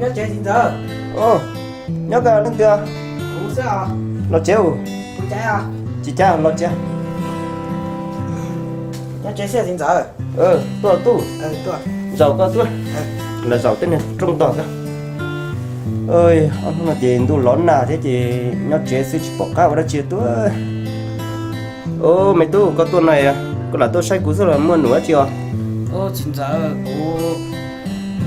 Nyob tsev txiv ntxawm. Nyob koj leej twg? Los tsev. Tsis cas, los tsev. Nyob tsev xwb txiv ntxawm. Tuaj tuaj. Zaum koj tuaj. Los zaum tej niag rooj tog xwb. Ob hnub no ces ntuj los nag thiab ces nyob tsev xwb tsis pom qab ua dab tsi tuaj. Ub, me tub, koj tuaj no, koj lam tuaj saib kuv xwb los muaj num dab tsi os? Ub, txiv ntxawm, kuv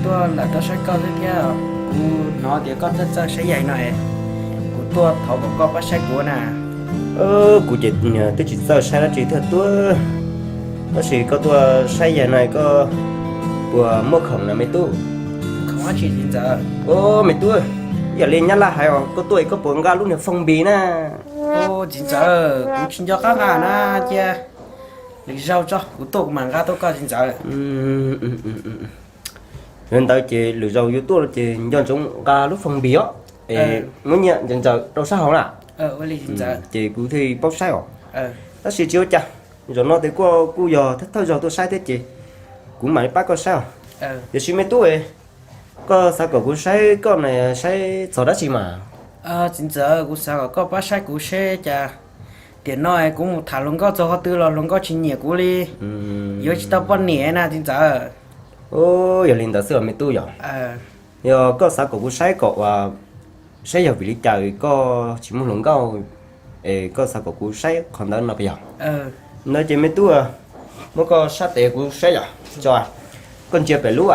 tuaj lam tuaj saib koj xwb thiab. Kuv hnov tias koj txawj txawj saib yaig no, kuv tuaj thov kom koj pab saib kuv na. Kuv ces twb tsis txawj saib dab tsi thiab tuaj, tab sis koj tuaj saib yaig no koj puas muaj khoom na me tub? Khoom dab tsi txiv ntxawm? Ub, me tub, ib yam li nyab laj hais os, koj tuaj koj puas nqa lub niag phone npi na? Ub, txiv ntxawm, kuv tsis nco qab nqa na, cia lwm zaus tso, kuv tuaj kuv mam nqa tuaj koj txiv ntxawm. Yog li ntawd ces lwm zaus yuav tuaj ces nco ntsoov nqa lub phone npi os, es muab nyiaj ntawm ntawm rau sab hauv na, ces kuv thiaj paub saib os. Tab sis tsis ua cas, zaum no ces kuj yog thawj thawj zaug tuaj saib thiab ces kuv mam li pab koj saib os. Tiam sis me tub, koj xav kom kuv saib koj na, saib txog dab tsi mas? Txiv ntxawm, kuv xav kom koj pab saib kuv seb cas tiam no kuv mus tham hluas nkauj txog qhov twg los hluas nkauj tsis nyiam kuv li, yuav tsis tau poj niam na txiv ntxawm. Yog li ntawd xwb os me tub yom. Yog koj xav kom kuv saib kom ua, saib yog vim li cas koj tsis muaj hluas nkauj, es koj xav kom kuv saib qhov ntawd no puas yog? Ntawd ces me tub, muab koj sab tes kuv saib yom. Tso, koj ntsia pem lub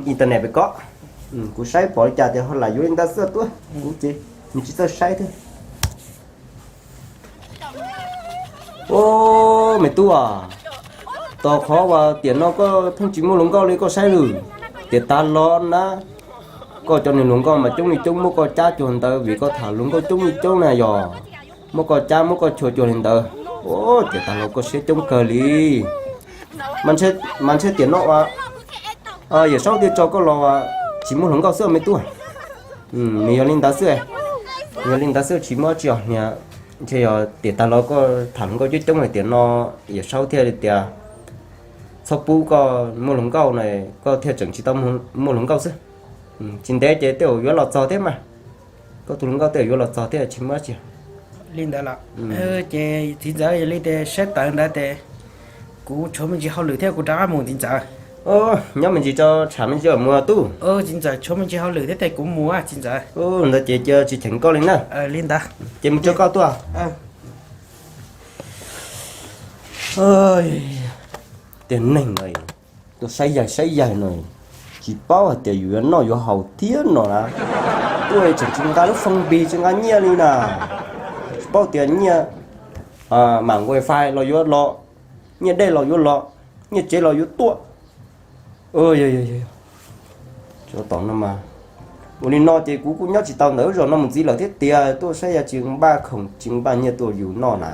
internet pem ko, kuv saib pom li cas tias ho lam yuav li ntawd xwb tuaj, kuv ces nws tsis txawj saib thiab. Ub, me tub, tos qhov uas tiam no koj pheej tsis muaj hluas nkauj li koj saib lawm, tiam tas los na, koj cov niag hluas nkauj mas coob li coob, muab koj cab cuag ntawd vim koj tham hluas nkauj coob li coob na yog, muab koj cab muab koj chua cuag li ntawd. Ub, tiam tas los koj siab coob kawg li. Mas ntshe tiam no Yawm Saub thiaj tso koj los tsis muaj hluas nkauj xwb me tub. Nws yog li ntawd xwb, yog li ntawd xwb tsis muaj dab tsi os. Ntshe yog tiam tas los koj tham hluas nkauj coob coob tiam no Yawm Saub thiaj li tias txhob pub koj muaj hluas nkauj na, koj thiaj tseem tsis tau muaj hluas nkauj xwb. Tsis ntev ces tej zaum yuav los txog thiab mas, koj tus hluas nkauj tej zaum yuav los txog thiab tsis muaj dab tsi. Li ntawd los, ces txiv ntxawm, yog li ces saib taws ntawd ces kuv tshuav me ntsis hauj lwm thiab kuv rov qab mus txiv ntxawm. Nyob me ntsis tso, tshav me ntsis mus tub. Txiv ntxawm, tshuav me ntsis hauj lwm thiab ces kuv mus txiv ntxawm. Ntawd ces cia tsis cheem koj li na. Li ntawd, ces mus tso koj tuaj. Tiag neeg no, tuaj saib yaig saib yaig no, tsis paub hais tias yus yuav noj yuav haus thiab no na. Tuaj tseem tsis nqa lub phone npi tsis nqa nyiaj li na. Tsis paub tias nyiaj mam wifi los yuav los, nyiaj dej los yuav los, nyiaj tsev los yuav tuaj. Tom no mas, ua li no ces kuv kuj nyob tsis tau ntawm lub zos no mus ntxiv lawm thiab tiag, tuaj saib yaig tsis npaj khoom tsis npaj nyiaj tuaj yus noj na.